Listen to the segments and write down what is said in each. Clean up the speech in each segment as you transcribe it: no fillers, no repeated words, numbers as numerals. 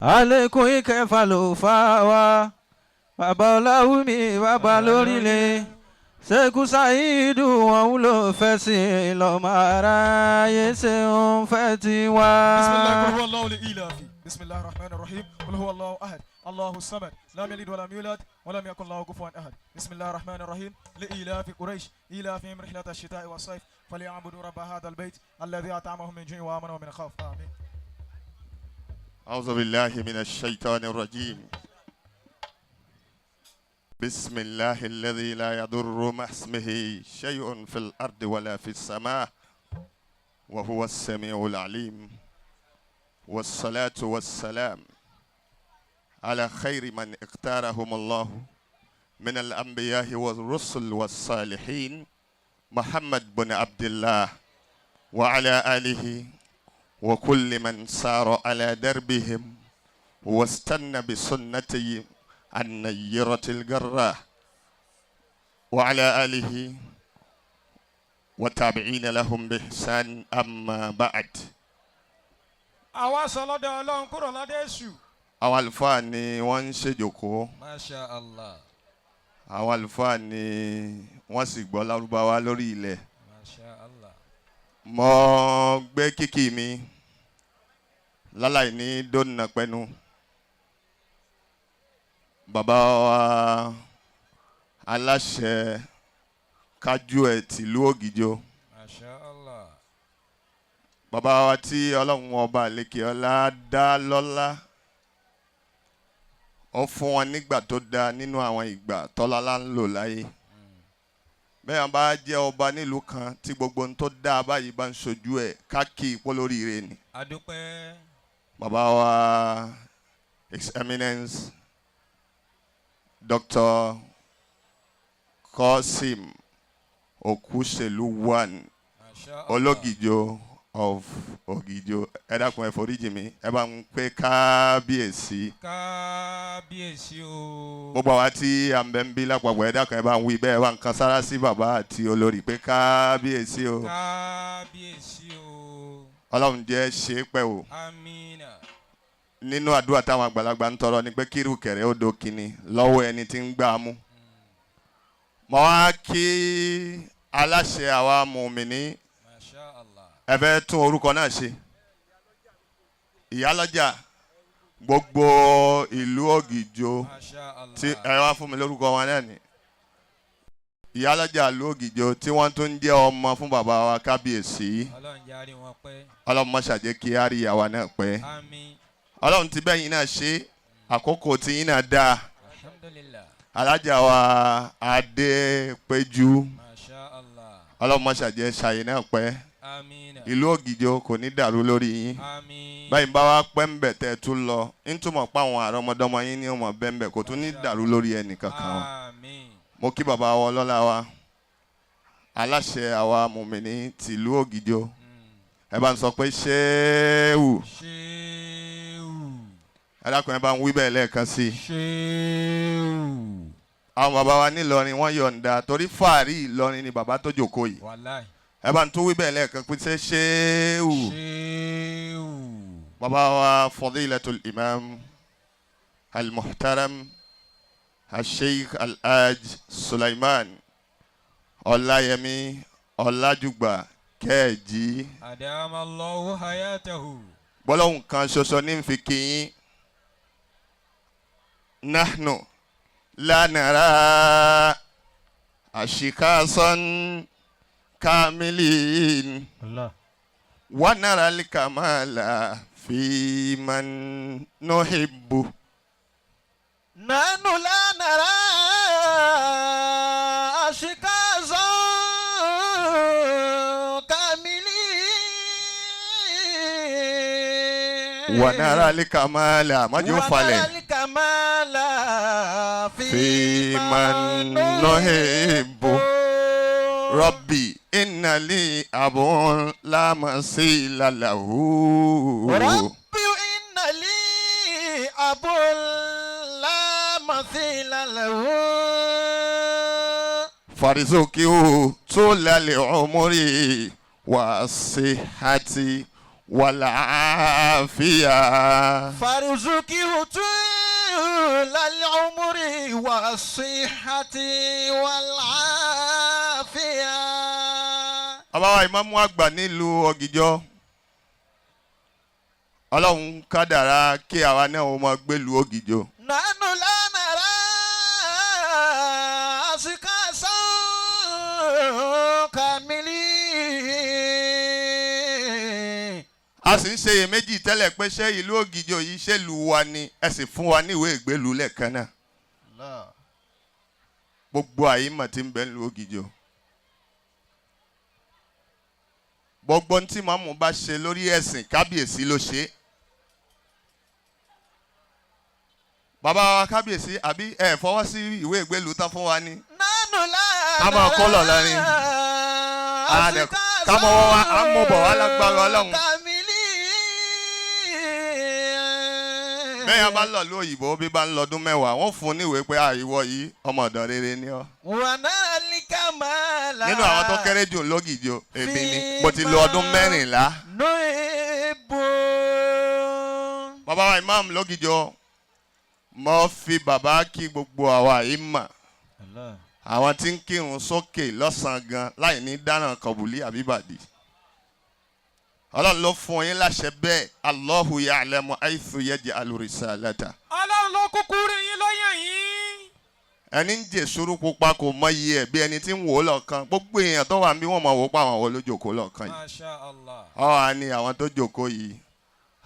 Àlékún ìkẹfà ló fà wá. Bàbá Ọláwùmí, bàbá lórílẹ̀. Ṣékú Ṣáídù wọn ló fẹ́ sí i lọ́mọ aráyé ṣe ń fẹ́ tiwa. بسم الله، قل هو الله لإيلاف. بسم الله الرحمن الرحيم. قل هو الله أحد، الله الصمد، لم يلد ولم يولد ولم يكن له كفوا أحد. بسم الله الرحمن الرحيم. لإيلاف قريش، إيلافهم رحلة الشتاء والصيف، فليعبدوا رب هذا البيت الذي أطعمهم من جوع وآمنهم من خوف. آمين. أعوذ بالله من الشيطان الرجيم. بسم الله الذي لا يضر مع اسمه شيء في الأرض ولا في السماء وهو السميع العليم. والصلاة والسلام على خير من اختارهم الله من الأنبياء والرسل والصالحين، محمد بن عبد الله، وعلى آله وكل من سار على دربهم واستنى بسنته النيرة الجراء، وعلى آله والتابعين لهم بإحسان. أما بعد. Àwa sọ lọ́dọ̀ Ọlọ́run kúrò lọ́dọ̀ èṣù. Àwọn àlùfáà ni wọ́n ń ṣèjòkó. Masha Allah. Àwọn àlùfáà ni wọ́n sì gbọ́ lárúbáwá lórí ilẹ̀. Masha Allah. Mo gbé kíkì mi láláì ní dóná pẹ́nu bàbá wa aláṣẹ kájú ẹ̀ tìlú Ògìjò. Masha Allah. Bàbá wa tí Ọlọ́run ọba àlekè ọlá dá lọ́lá, ó fún wọn nígbà tó dáa nínú àwọn ìgbà tọ́lá ń lò láyé. Bẹ́ẹ̀ wọn bá jẹ́ ọba nílùú kan tí gbogbo ohun tó dáa báyìí bá ń ṣojú ẹ̀, ká kí ipò lóríire ni. Adúpẹ́. Bàbá wa, His Eminence Dr. Kosim Okuselu one. Masha Allah. Ológìjó of Ògìjó, ẹ dákun, ẹ foríjì mi, ẹ bá ń pé kábíyèsí. Kábíyèsí o. Gbogbo àwa tí à ń bẹ ń bí lápapọ̀, ẹ dákun, ẹ bá ń wí bẹ́ẹ̀, ẹ bá ń kan sára sí bàbá àti olórí pé kábíyèsí o. Kábíyèsí o. Ọlọ́run jẹ́ ṣe é pẹ́ o. Amina. Nínú àdúrà táwọn àgbàlagbà ń tọrọ ni pé kírù kẹrẹ ó do kínní lọ́wọ́ ẹni tí ń gbà á mú. Mo wá kí aláṣẹ àwa mùmíní. Masha Allah. Ẹ fẹ́ tún orúkọ náà ṣe, ìyálọ́jà gbogbo ìlú Ògìjò. Masha Allah. Tí ẹ wá fún mi lórúkọ wọn náà ni ìyálọ́jà ìlú Ògìjò, tí wọ́n tún jẹ́ ọmọ fún bàbá wa kábíyèsí. Ọlọ́run jẹ́ àrí wọn pẹ́. Ọlọ́run má ṣàjẹ́ kí á rí àwa náà pẹ́. Àmín. Ọlọ́run ti bẹ́yìn náà ṣe, àkókò tí yín náà dáa. Alhamdulillah. Alájà wa Adépéjú. Masha Allah. Ọlọ́run má ṣàjẹ́ ṣàyè náà pẹ́. Amina. Ìlú Ògìjò kò ní dàrú lórí yín. Àmín. Báyìí bá wa pẹ́ ń bẹ̀ tẹ́ ẹ tún lọ, ń túmọ̀ pa àwọn àrọ́mọdọ́mọ yín ní ọmọ bẹ́ẹ̀ ń bẹ̀, kò tún ní dàrú lórí ẹnì kankan wa. Àmín. Mo kí bàbá wa ọlọ́lá wa, aláṣẹ àwa mùmíní tìlú Ògìjò. Ẹ bá ń sọ pé ṣéwù. Ṣéwù. Ẹ dákun, ẹ bá ń wí bẹ́ẹ̀ lẹ́ẹ̀kan sí i. Ṣéwù. Àwọn bàbá wa nílọrin, wọ́n yọ̀ǹda torí fàárí Ìlọrin ni bàbá tó jókòó yìí. Wàláì. Ẹ bá ń tún wí bẹ́ẹ̀ lẹ́ẹ̀kan pé ṣé ṣéwù. Ṣéwù. Bàbá wa Fadilatul Imam Al-Muhtaram Al-Sheikh Al-Hajj Sulaiman Ọláyẹmí Ọlájúgbà Kẹ́ẹ̀jì. Adamallahu hayatahu. Gbọ́lọ́hùn kan ṣoṣo ní fi kíyín. Nahnu la nara ashikasan kamilin Allah. wa nara al-kamala fi man nuhibbu. نحن لا نرى أشخاصا كاملين Wa nara al-kamala májú falẹ̀. ونرى الكمال في في من من نحب. نحب. ربي إن لي أب لا مثيل له. ربي إن لي أب لا مثيل له. فارزقه طول العمر والصحة. والعافية. فارزقه طول العمر والصحة والعافية. Bàbá wa ìmáàmù àgbà nílùú Ọ̀gìjọ́, Ọlọ́run kádàrá kí àwa náà ó máa gbélùú Ògìjọ́. نحن لا نرى أشخاصا كاملين. A sì ń ṣe iyèméjì tẹ́lẹ̀ pé ṣé ìlú Ògìjọ́ yìí ṣé ìlú wa ni? Ẹ sì fún wa ní ìwé ìgbélùú lẹ́ẹ̀kan náà. Gbogbo àyímọ̀ tí ń bẹ nílùú Ògìjọ́, gbogbo ohun tí màmú bá ṣe lórí ẹ̀sìn, kábíyèsí ló ṣe é. Bàbá wa kábíyèsí, àbí ẹ fọwọ́ sí ìwé ìgbélùú tán fún wa ni? نحن لا Ká máa kọ́ lọ̀ lọ́rin. أشخاصا Ká mọ wọ́n wá, á mú bọ̀ wá lágbára Ọlọ́run. كاملين. Bẹ́ẹ̀ yẹn bá lọ lú òyìnbó, bí bá ń lọ́dún 10, wọ́n fún un níwèé pé àìwọ yìí, ọmọ ọ̀dọ̀ rere ni ọ́. ونالك ما لا Nínú àwọn tó kéré jù lógìjò, èmi ni mo ti lo ọdún 14. نحب. Bàbá wa imam lógìjò, mo fi bàbá kí gbogbo àwa yìí mà, àwọn tí ń kírun sókè lọ́sàn-án gan láì ní dáràn kọ̀bùlí àbíbàdì. Ọlọ́run ló fún yín láṣẹ bẹ́ẹ̀. Allahu ya'lamu haythu yaj'alu risalata. Ọlọ́run ló kúkú rí yín lọ́yàn yín. Ẹni ń jẹ sùúrù pupa kò mọ iye ẹ̀ bí ẹni tí ń wò ó lọ́ọ̀kan. Gbogbo èèyàn tó wà ń bí, wọ́n mọ̀ wò ó pa àwọn wo ló jókòó lọ́ọ̀kan yìí. Masha Allah. Ọ̀ á ní àwọn tó jókòó yìí,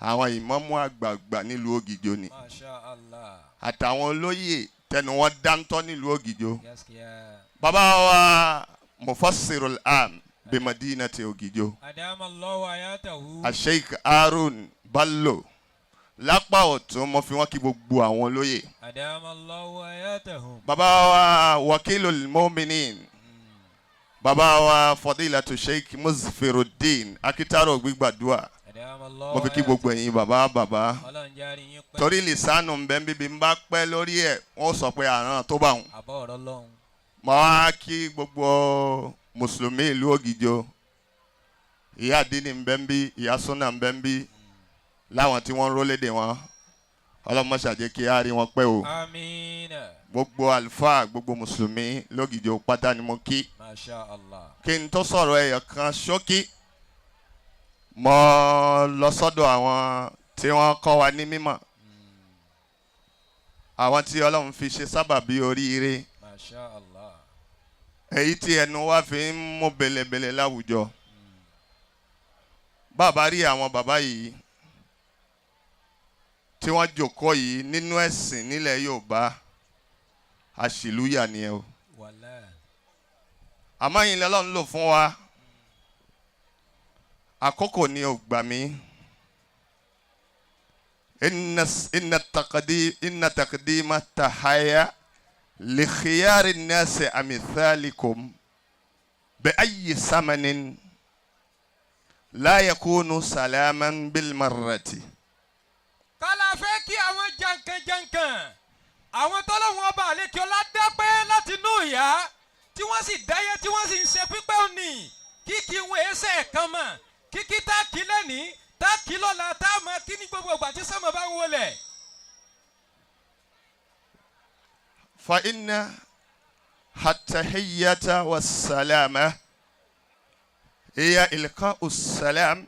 àwọn ìmámù àgbààgbà nílùú Ògìjò ni, Masha Allah. àtàwọn olóyè tẹnu wọn dáńtọ́ nílùú Ògìjò. Gaskiya. Bàbá wa mufassirul am bi madinati Ògìjò, Adama Allahu hayatahu. Asheik Harun Bello lápá ọ̀tún, mo fi wọ́n kí gbogbo àwọn olóyè. Adama Allahu hayatahum. Bàbá wa wakilul muminin, bàbá wa fadilatu Sheikh Muzfiruddin Akitaro gbígbàdúrà, Adama Allahu mo fi kí gbogbo ẹ̀yin bàbá bàbá. Ọlọ́run járe yín pẹ́. Torí lisanu ń bẹ bíbí ń bá pẹ́ lórí ẹ̀, wọ́n sọ pé àrùn tó bá wọn. Àbọ̀ ọ̀rọ̀ lọ́hùn. Mo wá kí gbogbo mùsùlùmí ìlú Ògìjò. Ìyá àdínní ń bẹ ń bí, ìyá súnà ń bẹ ń bí, láwọn tí wọ́n ń rólédè wọn. Ọlọ́mọṣàjẹ́ kí á rí wọn pẹ́ o. Amiina. Gbogbo àlùfáà, gbogbo mùsùlùmí lógìjò pátá ni mo kí. Masha Allah. Kí n tó sọ̀rọ̀ ẹ̀yọ̀ kan ṣókí, mo lọ sọ́dọ̀ àwọn tí wọ́n kọ́ wa ní mímọ̀, àwọn tí Ọlọ́run fi ṣe sábàbí oríire, Masha Allah. èyí tí ẹnu wa fi ń mú belebele láwùjọ. Bàbá rí àwọn bàbá yìí tí wọ́n jókòó yìí nínú ẹ̀sìn nílẹ̀ Yorùbá, àṣìlúyà ni ẹ o. Wàlá. Àmọ́ yìí lọ́lọ́run lò fún wa. Àkókò ni ò gbà mí. Inna taqdima tahaya li khiyari nasi amithalikum bi ayi samanin la yakunu salaman bil marrati. Kálá fẹ́ kí àwọn jankan-jankan, àwọn tọ́lọ́hún ọba àlekí ọlá dápẹ́ láti inú ìyá tí wọ́n sì dáyé, tí wọ́n sì ń ṣe pípẹ́ òní kíkí wọn ẹsẹ̀ kan mọ̀, kíkí tá a kí lẹ́ni, tá a kí lọ́la, tá a mọ̀ kí ní gbogbo ìgbà tí sọ́mọ bá ń wọlé. Fa inna hatahiyata wassalama hiya ilqa'u salam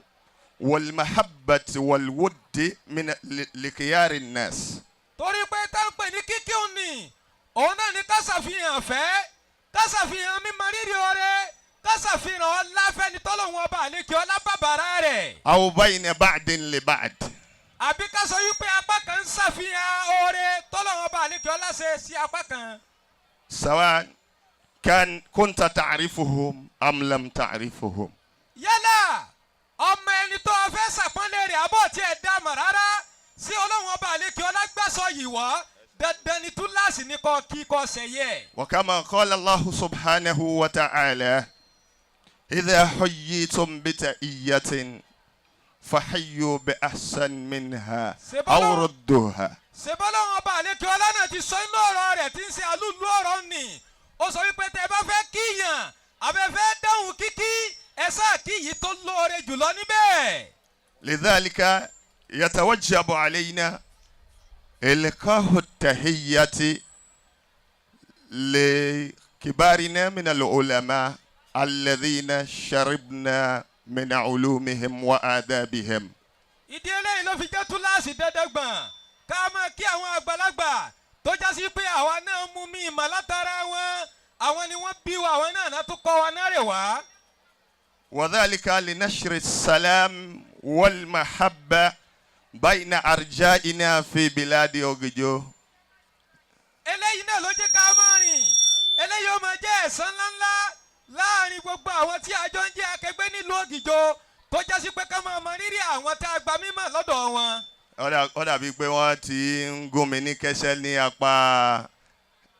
walmahabbati walwuddi min likhiyari nnas. Torí pé tá ń pè ní kíkí òní, òun náà ní ká ṣàfihàn fẹ́, ká ṣàfihàn mímọ rírì ọrẹ, ká ṣàfihàn ọlá fẹ́ni tọ́lọ́hún ọba àlekí ọlá bàbàrà rẹ̀. Aw bayna ba'din li ba'd. Àbí ká sọ wípé apá kan ń ṣàfihàn oore tọ́lọ́hún ọba àlekí ọlá ṣe sí apá kan. Sawa kan kunta ta'rifuhum am lam ta'rifuhum. Yálà ọmọ ẹni tó o fẹ́ ṣàpọ́nlé rẹ̀ àbọ̀ tí ẹ dá mọ̀ rárá sí, Ọlọ́run ọba àlekí ọlá gbàsọ yìí wọ́, dandan ni túláàsì ní kọ́ kí kọ́ sẹ́yẹ. وكما قال الله سبحانه وتعالى: إذا حييتم بتحية فحيوا بأحسن منها أو ردوها. Ṣèbọ́lọ́run ọba àlekí ọlá náà ti sọ inú ọ̀rọ̀ rẹ̀ tí ń ṣe àlùlù ọ̀rọ̀ nì, ó sọ wípé tẹ bá fẹ́ kíyàn àbẹ̀fẹ́ dáhùn kíkí, ẹ sáà kí yìí tó lóore jùlọ níbẹ̀. لذلك يتوجب علينا إلقاء التحية لكبارنا من العلماء الذين شربنا من علومهم وآدابهم. Ìdí eléyìí ló fi jẹ́ túláàsì dandan gbọ̀n ká máa kí àwọn àgbàlagbà tó já sí pé àwa náà mú mi ìmọ̀ látara wọn, àwọn ni wọ́n bí wa, àwọn náà náà tún kọ́ wa náà rè wá. وذلك لنشر السلام والمحبة بين أرجائنا في بلاد أوغيجو. Eléyìí náà ló jẹ́ ká máa rìn, eléyìí ó máa jẹ́ ẹ̀san ńláńlá láàrin gbogbo àwọn tí a jọ ń jẹ́ akẹgbẹ́ nílùú Ògìjò, tó já sí pé ká máa mọ rírì àwọn tá a gba mímọ̀ lọ́dọ̀ wọn. Ó dàbí pé wọ́n ti ń gún mi ní kẹ́sẹ́ ní apá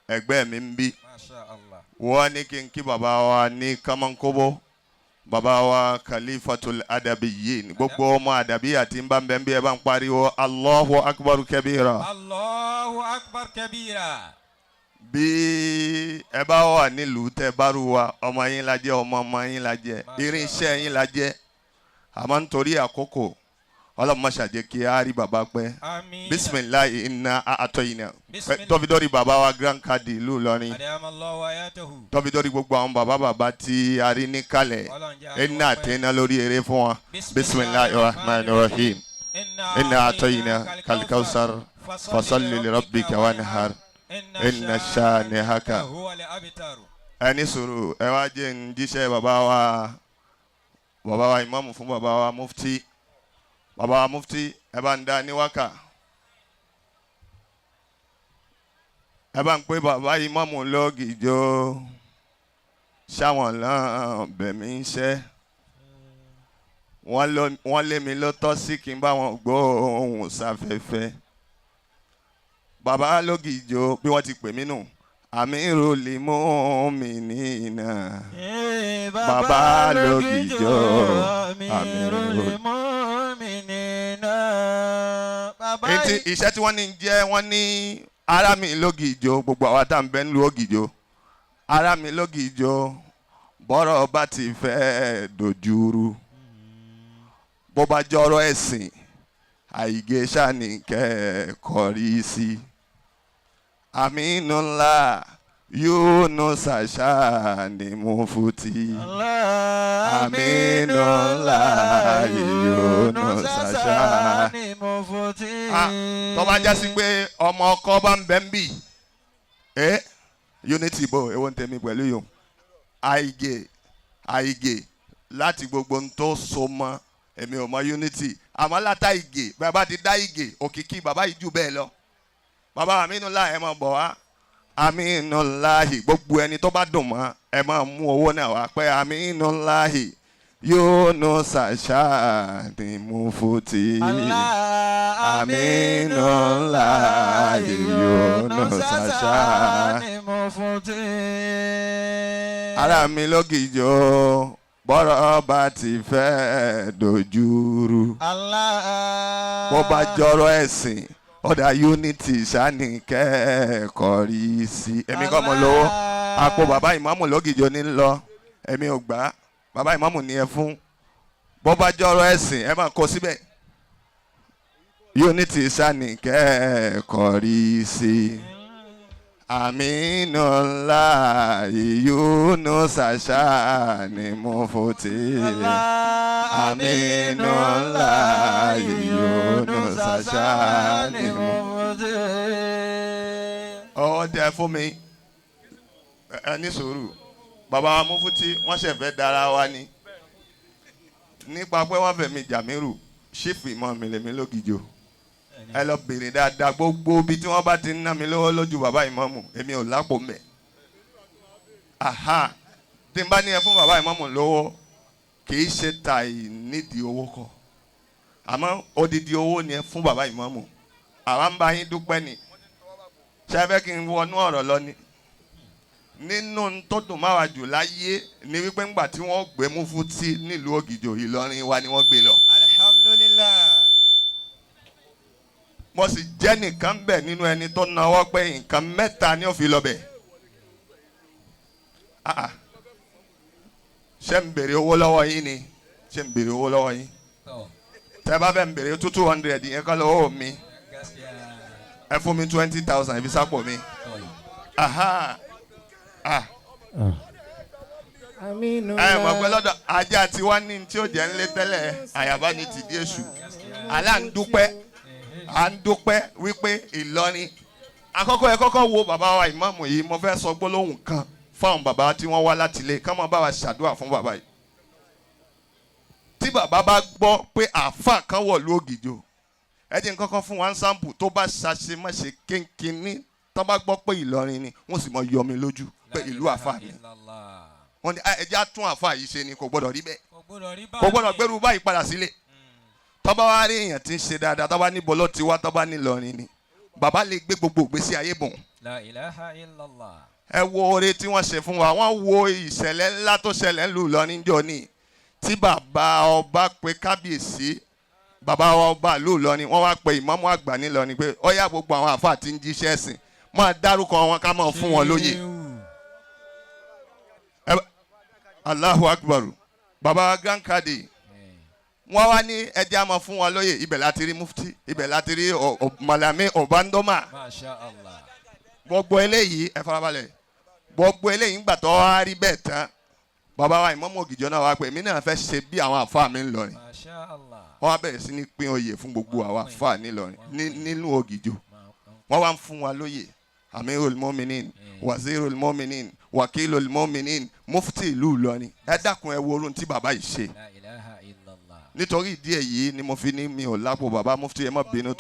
ẹgbẹ́ mi ń bí. Masha Allah. Wọ́n ní kí n kí bàbá wa ní Kamankóbó, bàbá wa Khalifatul Adabiyyin, gbogbo ọmọ àdàbí àti ń bá ń bẹ́ ń bí, ẹ bá ń pariwo Allahu Akbar kabira. Allahu akbar kabira. Bí ẹ bá wà nílùú tẹ bárù wa, ọmọ yín la jẹ́, ọmọ ọmọ yín la jẹ́, irinṣẹ́ yín la jẹ́. Àmọ́ nítorí àkókò, ọlọ́mọ ṣàjẹ́ kí á rí bàbá pẹ́. Àmín. Bisimilayi inna a'tayna. Bismillah. Tọ́fidọ́rí bàbá wa Grand Kadi ìlú Ìlọrin, Adamallahu ayatahu. tọ́fidọ́rí gbogbo àwọn bàbá bàbá tí a rí níkàlẹ̀, Ọlọ́run jẹ́ àrí inna wọn pẹ́. àtẹ̀yìnà lórí eré fún wa. Bisimilayi rahman rahim inna a'tayna kalkausar fasalli li rabbika wanhar inna shanihaka. Huwa al-abtar. Ẹ ní sùúrù, ẹ wá jẹ́ ń jíṣẹ́ bàbá wa, bàbá wa ìmáàmù fún bàbá wa mufti, bàbá wa mufti, ẹ bá ń dá ní wákà, ẹ bá ń pè bàbá ìmáàmù lọ́gìjọ́ ṣáwọn náà bẹ̀mí ń ṣẹ́, wọ́n lé mi lọ́tọ́ sí kí n bá wọn gbọ́ ohùn sáfẹ́fẹ́. Bàbá lọ́gìjọ́ bí wọ́n ti pè mí nù, àmì ìrọ̀lì mú mi nínà. Bàbá lógìjó, Amirul Mu'minina. Bàbá Etí iṣẹ́ tí wọ́n ní jẹ́, wọ́n ní ara mi lógìjó, gbogbo àwa tá à ń bẹ nílùú Ògìjó, ara mi lógìjó, bọ́rọ̀ bá ti fẹ́ dojúrú, bó bá jọrọ ẹ̀sìn àìgé sani kẹ́ẹ̀kọ́ rí sí. Àmínú ńlá Yunus ṣàṣà ni mo futi. Aminu ńlá Yunus ṣàṣà ni mo futi. Ah, tó bá já sí pé ọmọ ọkọ bá ń bẹ ń bì, ẹ unity bo èwo ń tẹ̀mí pẹ̀lú yòó, àìgè àìgè láti gbogbo ń tó so mọ́, èmi ò mọ unity, àmọ́ látà ìgè, bàbá ti dá ìgè òkìkí bàbá yìí jù bẹ́ẹ̀ lọ. Bàbá Aminu ńlá, ẹ máa bọ̀ wá. Aminu ńláhì, gbogbo ẹni tó bá dùn mọ́, ẹ máa mú owó náà wá pé Aminu ńláhì Yunus ṣàṣà ni mo futi. Aminu ńlá Yunus ṣàṣà ni mo futi. Ara mi lógìjó, bọ́rọ̀ bá ti fẹ́ dojúrú, Allah. bó bá jọrọ ẹ̀sìn, ọ̀dà unity sani kẹ́ẹ̀kọ́ rí sí. Èmi kọ́ mo lówó, àpò bàbá ìmáàmù lógìjó ní lọ, èmi ò gbà á, bàbá ìmáàmù ní ẹ fún. Bó bá jọrọ ẹ̀sìn, ẹ máa kó síbẹ̀. Unity sani kẹ́ẹ̀kọ́ rí sí. Àmínú ńlá Yunus ṣàṣà ni mo fòtí. Àmínú ńlá Yunus ṣàṣà ni mo futi. Ọwọ́ tẹ fún mi, ẹ ní sùúrù. Bàbá wa Mufti, wọ́n ṣẹ̀ fẹ́ dára wa ni nípa pé wọ́n fẹ̀mí Jamiru ṣífì mọ́ mi lèmi lógìjò. Ẹ lọ bèrè dáadáa, gbogbo ibi tí wọ́n bá ti ń ná mi lọ́wọ́ lójú bàbá ìmáàmù, èmi ò lápò mẹ́. Aha, tí n bá ní ẹ fún bàbá ìmáàmù lówó, kì í ṣe ta ìnídìí owó kọ, àmọ́ odidi owó ni ẹ fún bàbá ìmáàmù. Àwa ń bá yín dúpẹ́ ni. Ṣé ẹ fẹ́ kí n wọnú ọ̀rọ̀ lọ ni? Nínú tó dùn máa wà jù láyé ni wípé ńgbà tí wọ́n gbé Mufti nílùú Ògìjò, Ìlọrin wa ni wọ́n gbé lọ. Alhamdulillah. Mo sì jẹ́ nìkan bẹ̀ nínú ẹni tó náwó pé nǹkan mẹ́ta ni ó fi lọ bẹ̀. Ah, ah. Ṣé ń béèrè owó lọ́wọ́ yín ni? Ṣé ń béèrè owó lọ́wọ́ yín? Tọ́. Tẹ́ bá fẹ́ ń bèrè 200 yẹn kọ́ lọ́wọ́ mi. Ẹ fún mi 20,000 ibi sápò mi. Aha. Ah. Aminu. Ẹ mọ̀ pé lọ́dọ̀ ajá tí wá ní tí ó jẹ́ ńlé tẹ́lẹ̀, àyàbá ní tìdí èṣù. Àlá ń dúpẹ́, à ń dúpẹ́ wípé Ìlọrin. Àkọ́kọ́, ẹ kọ́kọ́ wo bàbá wa ìmáàmù yìí. Mo fẹ́ sọ gbólóhùn kan fáwọn bàbá tí wọ́n wá láti ilé, ká máa bá wa ṣàdúrà fún bàbá yìí. Tí bàbá bá gbọ́ pé àáfàá kan wọ̀lú Ògìjò, ẹ jẹ́ n kọ́kọ́ fún wa ń sample. Tó bá ṣàṣemáṣe kínkínní, tó bá gbọ́ pé Ìlọrin ni, wọ́n sì mọ yọ mi lójú pé ìlú àáfàá ni. Wọ́n ní, "Ah, ẹ jẹ́ á tún àáfàá yìí ṣe ni, kò gbọ́dọ̀ rí bẹ́ẹ̀, Kò gbọ́dọ̀ rí. kò gbọ́dọ̀ gbẹ́rù báyìí padà sílé." Tọ́ba wa rí èèyàn tí ń ṣe dáadáa, tọ́ba níbo ló ti wá, tọ́ba nílọrin ni, bàbá lè gbé gbogbo ìgbésí ayé bùn. La ilaha illallah. Ẹ wo oore tí wọ́n ṣe fún wa. Wọ́n wo ìṣẹ̀lẹ̀ ńlá tó ṣẹlẹ̀ ńlù Ìlọrin jọ ní tí bàbá ọba pe kábíyèsí, bàbá ọba ìlú Ìlọrin. Wọ́n wá pe ìmáàmù àgbà nílọrin pé ó yá, gbogbo àwọn àfáà tí ń jíṣẹ́ ẹ̀sìn, máa dárúkọ wọn ká máa fún wọn lóyè. Allahu Akbar. Bàbá Grand Kadi, wọ́n wá ní ẹjẹ́ á máa fún wọn lóyè. Ibẹ̀ láti rí mufti, ibẹ̀ láti rí Malami Obandoma. Masha Allah. Gbogbo eléyìí, ẹ farabalẹ̀, gbogbo eléyìí, ńgbà tó wá rí bẹ́ẹ̀ tán, bàbá wa ìmáàmù Ògìjọ náà wá pé èmi náà fẹ́ ṣe bí àwọn àfáà mi ń lọrin. Masha Allah. Wọ́n wá bẹ̀rẹ̀ sí ní pín oyè fún gbogbo àwọn àfáà nílọrin nínú Ògìjọ. Wọ́n wá ń fún wa lóyè: Amirul Mominin, Wazirul Mominin, Wakilul Mominin, mufti ìlú Ìlọrin. Ẹ dákun, ẹ wo orun tí bàbá yìí ṣe. La ilaha illallah. Nítorí ìdí èyí ni mo fi ní mi ò lápò. Bàbá mufti, ẹ má bínú.